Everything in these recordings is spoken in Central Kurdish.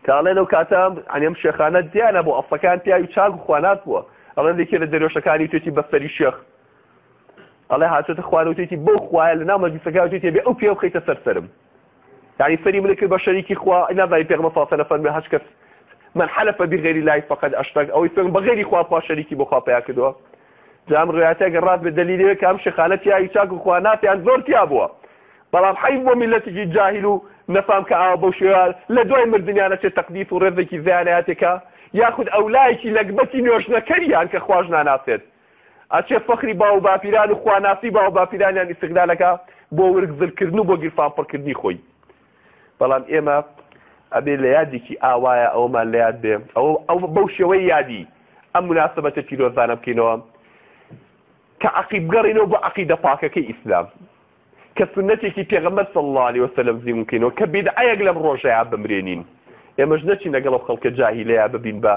کە ئەڵێن ئەو کاتە یانی ئەم شێخانە دیانە بۆ ئەسڵەکان پیاوی چاک و خواناس بووە، ئەڵێن یەکێ لە دەرۆشەکانی وتێتی بە سەری شێخ ئەڵێ هاتۆتە خوارەوە وتێتی بەو خوایە لە ناو مەجلیسەکە وتێتی بێ ئەو پێ بخەیتە سەر سەرم، یعنی سەری منی کرد بە شەریکی خوا. نازانی پێغەمبەر صلی الله علیه و سلم فەرمی هەچ کەس من حلف بغیر الله فقد اشرک، ئەوەی سوێند بە غیری خوا خوا شەریکی بۆ خوا پیا کردووە. جا ئەم ڕوایەتە ئەگەر ڕاست بێت دەلیلەوەیە کە ئەم شێخانە پیاوی چاک و خوا ناسیان زۆر تیا بووە، بەڵام حەیف بۆ میللەتێکی جاهیل و نەفام کە ئاوا بەو شێوە لە دوای مردنیان ئەچێت تەقدیس و ڕێزێکی زیانەیاتێ کە یاخود ئەولایەکی نەگبەتی نوێژنەکەریان کە خواش ناناسێت ئەچێ فەخری باو و باپیران و خواناسی باو و باپیرانیان ئیستغلال ئەکا بۆ ورگ زلکردن و بۆ گیرفان پڕکردنی خۆی. بەڵام ئێمە ئەبێ لە یادێکی ئاوایە ئەوەمان لە یاد بێ، ئەوە ئەو بەو شێوەی یادی ئەم موناسەبەتە پیرۆزانە بکەینەوە کە عەقی بگەڕێینەوە بۆ عەقیدە پاکەکەی ئیسلام، کە سوننەتێکی پێغەمبەر صلی اللە علیە وسلم زیندوو بکەینەوە، کە بیدعەیەک لەم ڕۆژەیا بمرێنین، ئێمەش نەچین لەگەڵ ئەو خەڵکە جاهیلەیا ببین بە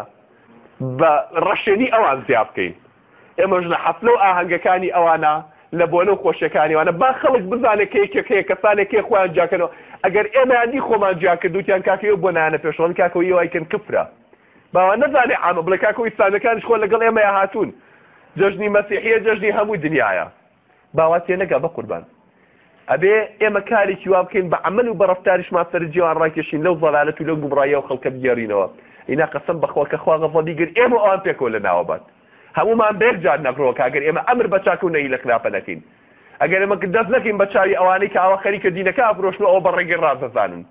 بە ڕەشێنی ئەوان زیا بکەین، ئێمەش لە حەفلە و ئاهەنگەکانی ئەوانە، لە بۆنە و خۆشیەکانی ئەوانە، با خەڵک بزانێت کە یەکێک هەیە، کەسانێک هەیە خۆیان جیاکەنەوە، ئەگەر ئێمەیان دی خۆمان جیا کرد وتیان کاکە ئێوە بۆ نایەنە پێشەوە، کاکە ئێوە ئەیکەن کفرە، با وا نەزانێ عامە بڵێ کاکە ئیسلامیەکانیش خۆ لەگەڵ ئێمەیا هاتوون، جەژنی مەسیحیە جەژنی هەموو دنیایە. با وا تێنەگا بەقوربان. ئەبێ ئێمە کارێکی وا بکەین بە عەمەل و بە ڕەفتاریشمان سەرنجیان ڕاکێشین لەو زەلالەت و لەو گومڕاییە و خەڵکە بگێڕینەوە. ئینا قەسەم بەخوا کە خوا غەزەبی گرت ئێمە و ئەوان پێکەوە لە ناوە بات. هەموومان بە یەک جار نەغرۆکە ئەگەر ئێمە ئەمر بە چاکە و نەهی لە خراپە نەکەین. ئەگەر ئێمە دەست نەکەین بە چاوی ئەوانەی کە ئاوا خەریکە دینەکە ئەفرۆشن و ئەوە بە ڕێگەی ڕاست دەزانن.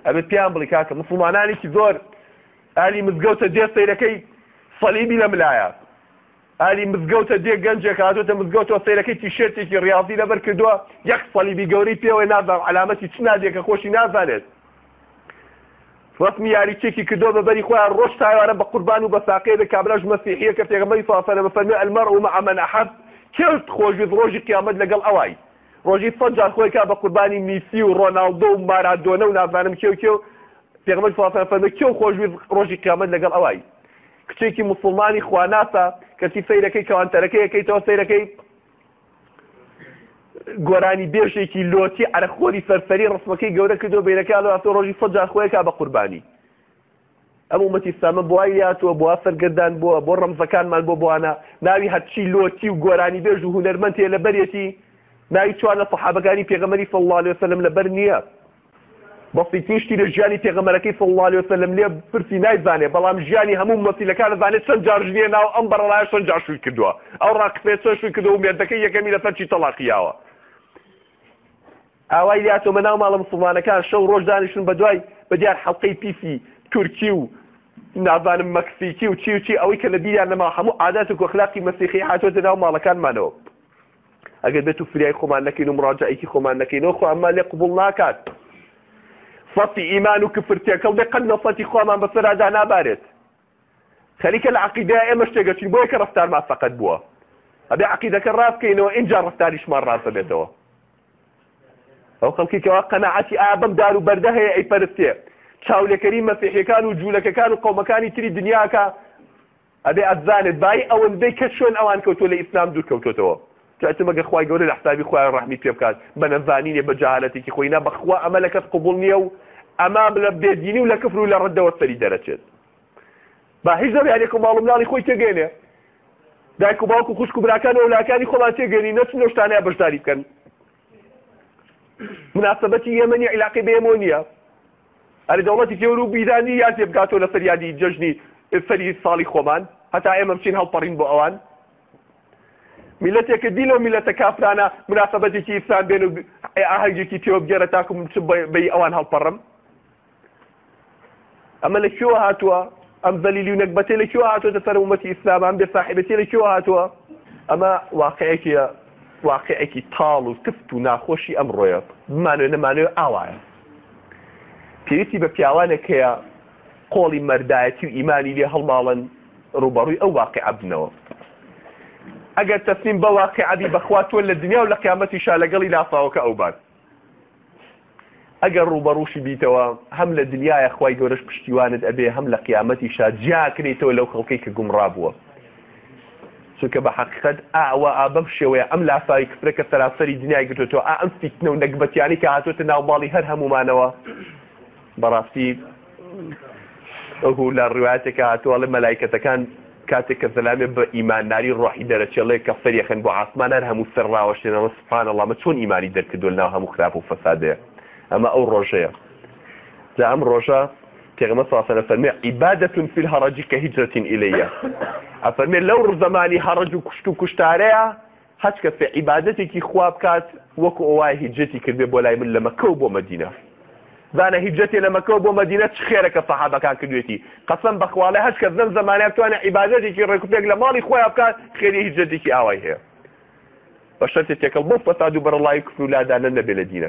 ئەبێ پێیان بڵێی کاکە موسڵمانانێکی زۆر ئەهلی مزگەوتە دێ سەیرەکەی سەلیبی لە ملایە. ئەهلی مزگەوتە دێ گەنجێک هاتۆتە مزگەوتەوە سەیرەکەی تیشێرتێکی ڕیاضی لەبەر کردووە یەک سەلیبی گەورەی پێوەیە نازانم عەلامەتی چ نادیە کە خۆشی نازانێت ڕەسمی یاریچێکی کردووە بە بەری خۆیان ڕۆژ تایوانە بە قوربان و بە ساقەیە بێ کابراش مەسیحیە کە پێغەمبەری صلی الله علیه و سلم فەرمی المرء مع من احب کێ خۆشویست ڕۆژی قیامەت لەگەڵ ئەوای ڕۆژی سەد جار خۆی کا بە قوربانی میسی و ڕۆناڵدۆ و مارادۆنە و نازانم کێ و کێ و پێغەمبەر صلی الله علیه و سلم فەرمی کێ خۆشویست ڕۆژی قیامەت لەگەڵ ئەوای کچێکی موسڵمانی خواناسە کەچی سەیرەکەی کەوانتەرەکەی ئەکەیتەوە سەیرەکەی گۆرانی بێژێکی لۆتی عەرەقخۆری سەرسەری ڕسمەکەی گەورە کردو بینەکە لە ڕۆژی سەد جار خۆیەکا بە قوربانی. ئەم ئومەتی ئیسلامە بۆ وای هاتووە بۆ سەرگەردان بووە بۆ ڕەمزەکانمان بۆ بۆانە ناوی هەرچی لۆتی و گۆرانی بێژ و هونەرمەند هەیە لەبەرێتی ناوی چوار لە سەحابەکانی پێغەمبەری صلی الله علیه وسلم لەبەر نییە. بەسیترین شتی لە ژیانی پێغەمبەرەکەی صلی اللە علیە وسلم لێ پرسی نایزانێ بەڵام ژیانی هەموو مومەسیلەکان ئەزانێ چەند جار ژنی هێناوە ئەم بەڕەڵایە چەند جار شووی کردووە ئەو ڕاقسەیە چەند شووی کردووە و مێردەکەی یەکەمی لەسەر چی تەڵاقی یاوە. ئاوای لاتۆمە ناو ماڵە مسوڵمانەکان شەو ڕۆژ دانیشتن بەدوای بەدیار حەڵقەی پیسی تورکی و نازانم مەکسیکی و چی و چی ئەوەی کە لە بیریان نەماوە هەموو عادات و ئەخلاقی مەسیحی هاتۆتە ناو ماڵەکانمانەوە. ئەگەر بێت و فریای خۆمان نەکەین و مڕاجعێکی خۆمان نەکەینەوە خوا ئەممان لێ قبوڵ ناکات. سەفی ئیمان و کفر تێکەڵ بێ قەت نەفرەتی خوامان بەسەرا دانابارێت. خەریکە لە عەقیدەیا ئێمە شتێک ئەچین بۆیە کە ڕەفتارمان سەقەت بووە. ئەبێ عەقیدەکە ڕاست بکەینەوە ئینجا ڕەفتاریشمان ڕاست دەبێتەوە. ئەو خەڵکی کەوا قەناعەتی ئا بەم دار و بەردە هەیە ئەیپەرستێ چاولێکەری مەسیحیەکان و جوولەکەکان و قەومەکانی تری دنیاکە ئەبێ ئەتزانێت بایی ئەوەندەی کە شوێن ئەوان کەوتوە لە ئیسلام دوور کەوتۆتەوە جا ئیتر مەگەر خوای گەورە لە حسابی خۆیان ڕەحمی پێ بکات بە نەزانینێ بە جەهالەتێکی خۆی نا بەخوا ئەمە لە کەس قبوڵ نییە و ئەمە لە بێدینی و لە کفر و لە ڕەدەوە سەری دەرەچێت با هیچ نەبێ هەرێک و ماڵ و مناڵی خۆی تێگەێنێ دایک و باوک و خوشک و براکان و ئەولاکانی خۆمان تێگەێنی نەچن لەو شتانەیە بەشداری بکەن مناسبەتی ئێمە نیە عیلاقەی بە ئێمەوە نییە ئەرێ دەوڵەتێکی ئەوروپی ئیرانی یان تێبگاتەوە لەسەر یادی جەژنی سەری ساڵی خۆمان هەتا ئێمە بچین هەڵپەڕین بۆ ئەوان میلەتێکە دی لەو میلەتە کافرانە مناسبەتێکی ئیسلام بێن و ئاهەنگێکی پێوە بگێڕە تاکو من بچم بەی ئەوان هەڵپەڕم ئەمە لە کوێوە هاتووە؟ ئەم زەلیلی و نەگبەتێ لە کوێوە هاتووەتە سەر ئومەتی ئیسلام؟ ئەم بێ ساحێبێتیە لە کوێوە هاتووە؟ ئەمە واقعێکیە واقعێکی تاڵ و تفت و ناخۆشی ئەمڕۆیە، بمانەوێ نەمانەوێ ئاوایە. پێویستی بە پیاوانێک هەیە قۆڵی مەردایەتی و ئیمانی لێ هەڵماڵن ڕووبەڕووی ئەو واقعە بنەوە. ئەگەر تەسلیم بە واقعە بی بەخوا تۆ لە دنیا و لە قیامەتیشا لەگەڵی لافاوەکە ئەوبات. ئەگەر ڕووبەڕووشی بیتەوە هەم لە دنیایا خوای گەورەش پشتیوانت ئەبێ هەم لە قیامەتیشا جیاکرێیتەوە لەو خەڵکەی کە گومڕا بووە چونکە بە حەقیقەت ئاوا ئا بەم شێوەیە ئەم لافاوی کفرە کە سەراسەری دنیای گرتۆتەوە ئا ئەم فیتنە و نەگبەتیانەی کە هاتۆتە ناو ماڵی هەر هەموومانەوە بەڕاستی. ئەو لە ڕوایەتێکا هاتووە ئەڵێ مەلایکەتەکان کاتێک کە زەلامێ بە ئیمانداری ڕۆحی دەرەچێڵێ کە سەریەخەن بۆ عاسمان هەر هەموو سەر ڕاوەشێنەوە سبحان اللە ئەمە چۆن ئیمانی دەرکردووە لەناو هەموو خراپ و فەسادەیە ئەمە ئەو ڕۆژەیە جا ئەم ڕۆژە پێغەمبەر صلی اللە علیه و سلم فەرمێ عبادة فی الهرج کهجرة الی ئەفەرمێ لەو زەمانی هەڕەج و کوشت و کوشتارەیە هەچ کەسێ عیبادەتێکی خوا بکات وەکو ئەوای هیجرەتی کردبێ بۆ لای من لە مەککەوە بۆ مەدینە. زانە هیجرەتێ لە مەککەوە بۆ مەدینە چ خێرەکە سەحابەکان کردوێتی. قەسەم بەخوا ئەڵێ هەچ کەس لەم زەمانەیا بتوانێ عیبادەتێکی ڕێکوپێک لە ماڵی خۆیا بکات خێری هیجرەتێکی ئاوای هەیە. بە شەرتێ تێکەڵ بەو فەساد و بەرەڵایی و کفر و لادانە نەبێ لە دینەکە.